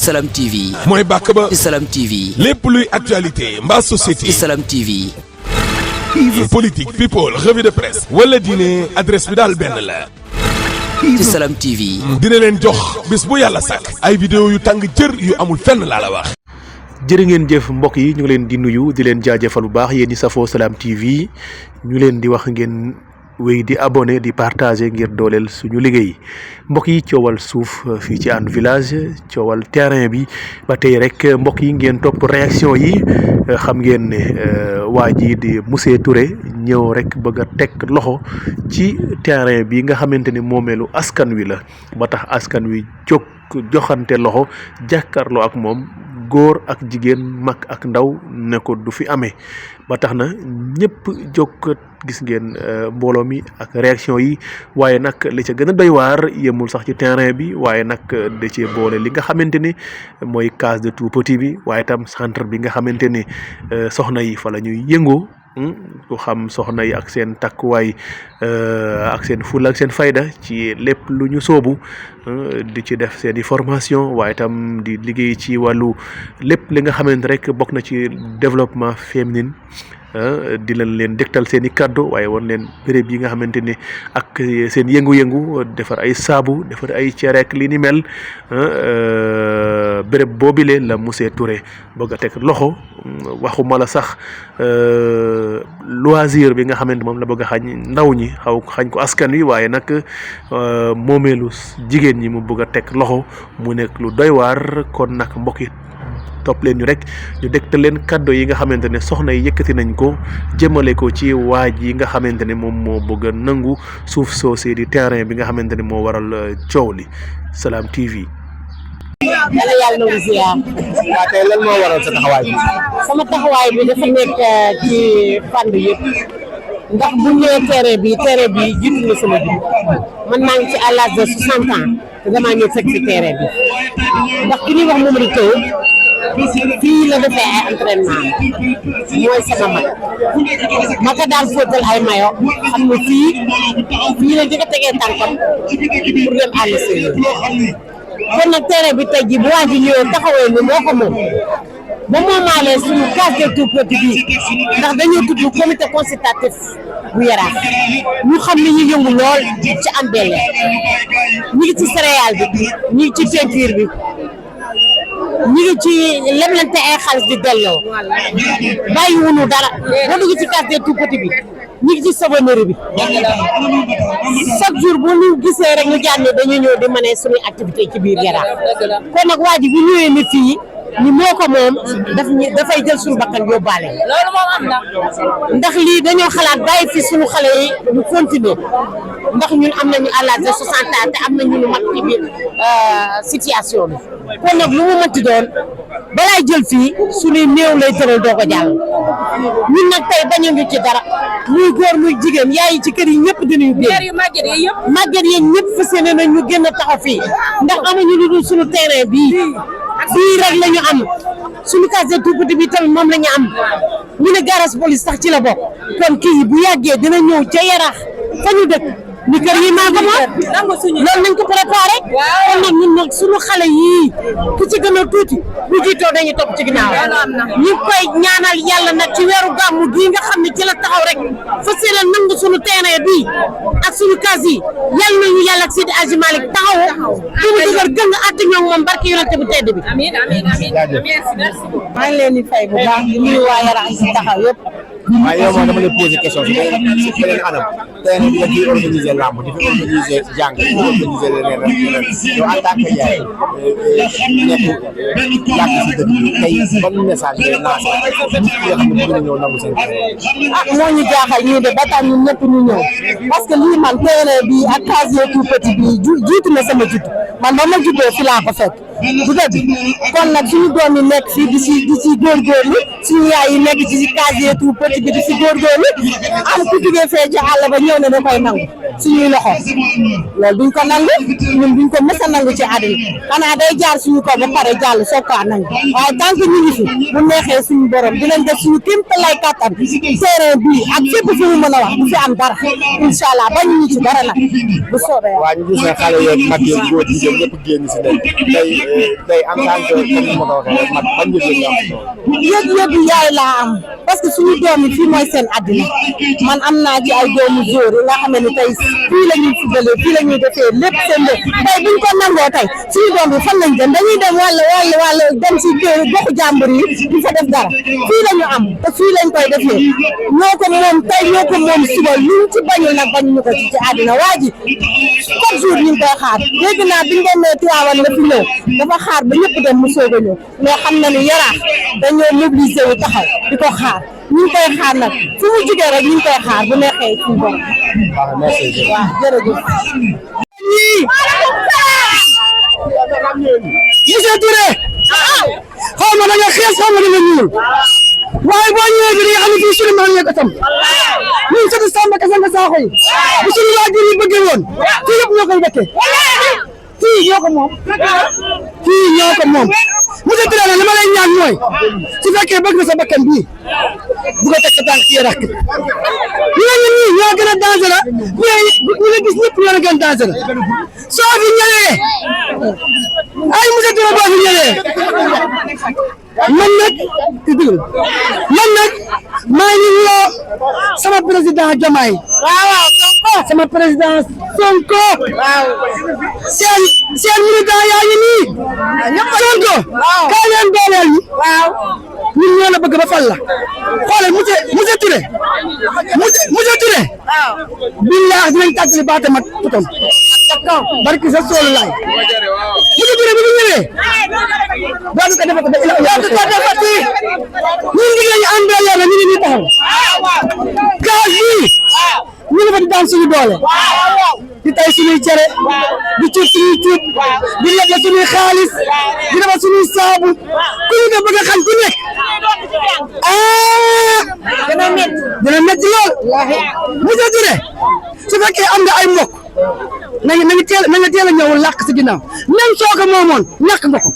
Salam TV. mooy bàkk ba. ci Salam TV. lépp luy actualité mbaa société. ci Salam TV. politique people revue de presse. wala diine adresse bi daal benn la. ci Salam TV. dina leen jox bis bu yàlla sàkk. ay vidéo yu tàng jër yu amul fenn laa la wax. jërë ngeen jëf mbokk yi ñu ngi leen di nuyu di leen jaajëfal bu baax yéen ñi safoo Salam TV ñu leen di wax ngeen wéy di abonné di partager ngir dooleel suñu liggéey mbokk yi coowal suuf fii ci Hann Village coowal terrain bi ba tey rek mbokk yi ngeen topp réaction yi xam ngeen ne waa ji di monsieur Touré ñëw rek bëgg a teg loxo ci terrain bi nga xamante ni moomeelu askan wi la ba tax askan wi jóg joxante loxo jàkkaarloo ak moom góor ak jigéen mag ak ndaw ne ko du fi amee ba tax na ñëpp jóg gis ngeen mbooloo mi ak réaction yi waaye nag li ca gën a doy waar yemul sax ci terrain bi waaye nag da cee boole li nga xamante ni mooy case de tout petit bi waaye tam centre bi nga xamante ni soxna yi fa la ñuy yëngoo ku xam soxna yi ak seen takkuwaay ak seen fulla ak seen fayda ci lépp lu ñu soobu di ci def seen i formation waaye tam di liggéey ci wàllu lépp li nga xamante rek bokk na ci développement féminin di leen dégtal seen i kàddu waaye woon leen béréb yi nga xamante ni ak seen yëngu-yëngu defar ay saabu defar ay cereek li ni mel béréb boobile la monsieur Touré bëgg a teg loxo waxuma la sax loisir bi nga xamante moom la bëgg a xañ ndaw ñi xañ ko askan wi waaye nag moomeelu jigéen ñi mu bëgg a teg loxo mu nekk lu doy waar kon nag mbokk yi topp leen ñu rek ñu dégtal leen kàddu yi nga xamante ne soxna yi yëkkati nañ ko jëmale ko ci waaj yi nga xamante ne moom moo bëgg a nangu suuf soosee di terrain bi nga xamante ne moo waral coow li Salam TV. yàlla yàlla na ziar. waaw tey lan moo waral sa taxawaay bi. sama taxawaay bi dafa nekk ci fànn yëpp ndax bu ñëwee terrain bi jiitu na sama ji man maa ngi ci à l'âge de 60 ans te damaa ñëw fekk ci terrain bi ndax ki ñuy wax Mamadou Thiaw fii la defee ay entraînement mooy sama mag ma ko daan fóotal ay mayo xam ne fii la jëkk a tegee tànkam pour dem àll si kon nag terrain bi tey jii bu waa ji ñëwee taxawee ni moo ko moom ba moomaalee suñu case de tout petit bi ndax dañoo tudd comité consultatif bu Yaraax ñu xam ne ñu yëngu lool ci Hann Bel-Air ñu ngi ci céréale bi ñu ngi ci peinture bi ñu ngi ci leblante ay xaalis di delloo bàyyi wunu dara boo dugg ci case de tout petit bi ñu ngi ci savonnerie bi chaque jour bu ñu gisee rek ñu jànne dañuy ñëw di mëne suñuy activité ci biir Yaraax kon nag waa ji bu ñëwee ni fii ni moo ko moom dafay jël suñu bakkan yóbbaale loolu moom am na ndax lii dañoo xalaat bàyyi fi suñu xale yi ñu continuer ndax ñun am nañu à l'âge de 60 ans te am nañu lu mat ci biir situation bi kon nag lu mu mënti doon balaay jël fii suñuy néew lay tëral doo ko jàll ñun nag tey bañu ñu ci dara muy góor muy jigéen yaay yi ci kër yi ñëpp dinañu génn màgget yi ñëpp fas yéene nañ ñu génn taxaw fii ndax amuñu lu dul suñu terrain bii fii rek la ñu am suñu case de tout petit bi tamit moom la ñu am ñu ne garage police sax ci la bokk kon kii bu yàggee dina ñëw ca Yaraax fa ñu dëkk ni kër yi maa ko moom loolu nañ ko préparé kon nag ñun nag suñu xale yii ku ci gën a tuuti bu jiitoo dañuy topp ci ginnaaw ñu koy ñaanal yàlla nag ci weeru gàmmu gii nga xam ne ci la taxaw rek fas yéene nangu suñu terrain bii ak suñu case yi yàlla nañu yàlla ak Seydi Hadji Malick taxawu du mu dëgër gën nga àtt ñoom moom barke yonente bu tedd bi maa ngi leen di fay bu baax di nuyu waa Yaraax si taxaw yëpp waaye yow moom dama lay posé question si beneen anam terrain bi nga fi organiser làmb di fi organiser jàng di fi organiser leneen ak leneen yow en tant que yaay nekk yàgg si dëkk bi tey ban message ngay lancé nit ki nga xam ne bëgg na ñëw nangu seen terrain moo ñu jaaxal ñii de ba tax ñun ñëpp ñu ñëw parce que lii man terrain bi ak case tout petit bi jiitu na sama judd man ba ma juddoo fi laa ko fekk du dëgg kon nag suñu doom yi nekk fii di si góorgóorlu suñu yaay yi nekk ci case tout petit bi di si góorgóorlu am ku jugee fee ci àll ba ñëw ne da koy nangu suñuy loxo loolu duñ ko nangu ñun duñ ko mës a nangu ci àddina xanaa day jaar suñu ko ba pare jàll soog kaa nangu waaye tant que ñu ngi fi bu neexee suñu borom dinañ def suñu kéemtalaay kàttan terrain bii ak fépp fu mu mën a wax du fi am dara incha allah bañ ñu ci dara nag bu soobee waa ñu gis ne xale yeeg mag yeeg góor jigéen ñëpp génn si tey tey en tant que comme ni ma ko waxee man ban yëg-yëg yaay laa am parce que suñu doom yi fii mooy seen àddina man am naa ci ay doomu jóor yi nga xam ne tey fii la ñuy fubalee fii la ñuy defee lépp seen lépp tey buñ ko nangoo tey suñu doom bi fan lañ dem dañuy dem wàll dem si goxu jàmbur yi di fa def dara fii la ñu am te fii lañ koy defee ñoo ko moom tey ñoo ko moom suba luñ ci bañul nag bañuñu ko ci àddina waa ji chaque jour ñu ngi koy xaar dégg naa biñ demee Tiwaawan la fi ñëw dafa xaar ba ñëpp dem mu soog a ñëw mais xam na ni Yaraax dañoo mobilisé wu taxaw di ko xaar ñu ngi koy xaar nag fu mu jugee rek ñu ngi koy xaar bu neexee suñu bopp. waaw jërëjëf. monsieur Touré xaw ma da nga xees xaw ma da nga ñuul waaye boo ñëwee bi di nga xam ne fii suñu maam ñoo ko tam ñun sëtu Samba Kase nga Sakho yi bu suñu waajur yi bëggee woon fii yëpp ñoo koy dëkkee fii ñoo ko moom monsieur Touré nag li ma lay ñaan mooy su fekkee bëgg nga sa bakkan bii bu ko teg sa tànk ci Yaraax ñii ñoo gën a dangereux ñu la gis ñëpp ñoo la gën a dangereux soo fi ñëwee ay monsieur Touré boo fi ñëwee man nag maa ngi woo sama président Diomaye sama président Sonko seen militant yaa ngi nii Sonko kaay leen dooleel ñi ñun ñoo la bëgg ba fal la xoolal monsieur Touré billahi dinañ tàggali baata mat putam barki sa soolu laay monsieur Touré bi ñu ñëwee dootu ko defati ba ila ñun ngi lañu àndal yàlla ñu ngi nii taxaw gaz bi ñu ngi fa di daan suñu doole di tay suñuy cere di cuub suñuy cuub di leble suñuy xaalis di defar suñuy saabu ku ñu ko bëgg a xam ku nekk dina métti lool monsieur Touré su fekkee am nga ay mbokk na nga teel a ñëw làq si ginnaaw même soo ko moomoon ñàkk nga ko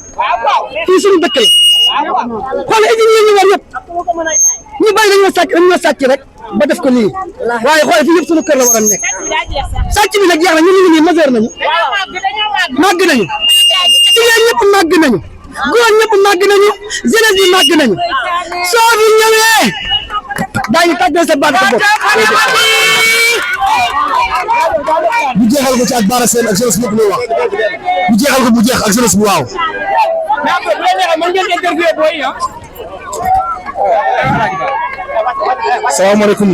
fii suñu dëkk la xool éni ñu war yëpp ñu bari dañoo sàcc rek ba def ko nii waaye xool fii yëpp suñu kër la war a nekk sàcc bi nag jeex na ñu ngi nii majeur nañu màgg nañu jigéen ñëpp màgg nañu góor ñëpp màgg nañu jeunesse bi màgg nañu soo fi ñëwee daañu tàggal sa baat sa bopp bu jeexal ko ci ak Bara Sène ak jeunesse ñëpp lay wax bu jeexal ko bu jeex ak jeunesse bu waaw. salaamaaleykum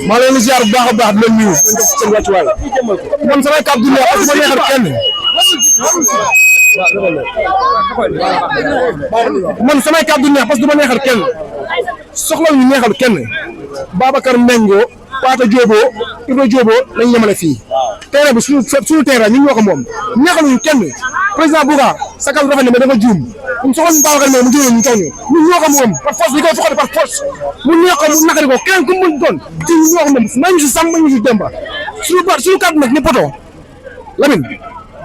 maa leen di ziar bu baax a baax di leen nuyu di leen def seen wàccuwaay man samay kàddu du neex parce que ma neexal kenn man samay kàddu du neex parce que du ma neexal kenn soxla ñu neexal kenn Babacar Mbengo Pata Diobo Ibra Diobo lañ yemale fii terrain bi suñu terrain ñun ñoo ko moom neexaluñu kenn président Bouga sa kàddu rafet na mais dafa juum ñun soxla Babacar Mbengo mu juum ñu toog ñun ñoo ko moom par force li koy foxale par force mu neex ko mu naqari ko kenn ku mu mën doon ci ñun ñoo ko moom nañu si sàmm nañu si Demba suñu kàddu nag ni poto Lamine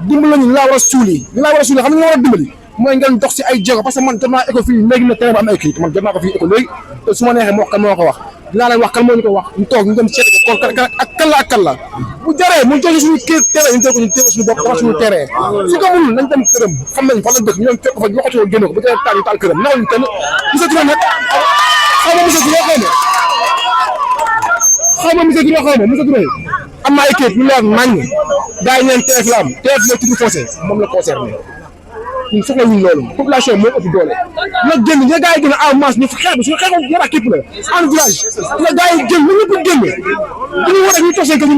dimbali lañu laa war a suuli li laa war a suuli xam nga war a dimbali mooy ngeen dox si ay jéego parce que man jot naa éco fii léegi nag terrain bu am ay kayit man jot naa ko fii éco léegi te su ma neexee moo wax kan moo ko wax dinaa leen wax kan moo ñu ko wax ñu toog ñu dem seeti ko kon ak kan la bu jaree mu joxe suñu kër terrain ñu teg ko ñu teew suñu bopp dafa suñu terrain su ko mënul nañ dem këram xam nañ fan la dëkk ñu dem fekk fa waxatu ko génne ko bu dee taal ñu taal këram nawuñu kenn monsieur Touré nag xaw ma monsieur Touré monsieur Touré am na ay kayit yu leer naññ gars yi ñeen TF la am TF la tudd foncé moom la concerné ñun soxla wuñ loolu population moo ëpp doole na génn ña gars yi gën a en masse ñu xeex bi suñu xeexoon Yaraax képp la en village na gars yi génn na ñëpp génn ñu war a ñu toog seen kër ñu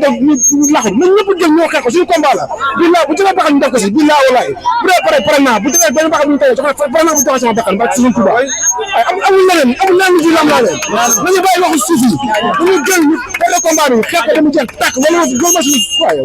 laxu na ñëpp génn ñoo xeex ko suñu combat la bilaa bu jëlee baxal ñu def ko si bilaa walaay bu dee pare naa bu demee benn baxal bu ñu tawee pare naa bu joxe sama bakkan ba suñu Tuuba ay amul leneen ñu ci lam laa leen nañu bàyyi waxu suuf yi dañu génn ñu pare combat bi xeex ko damu jeex tàkk wala loolu ma suñu waaye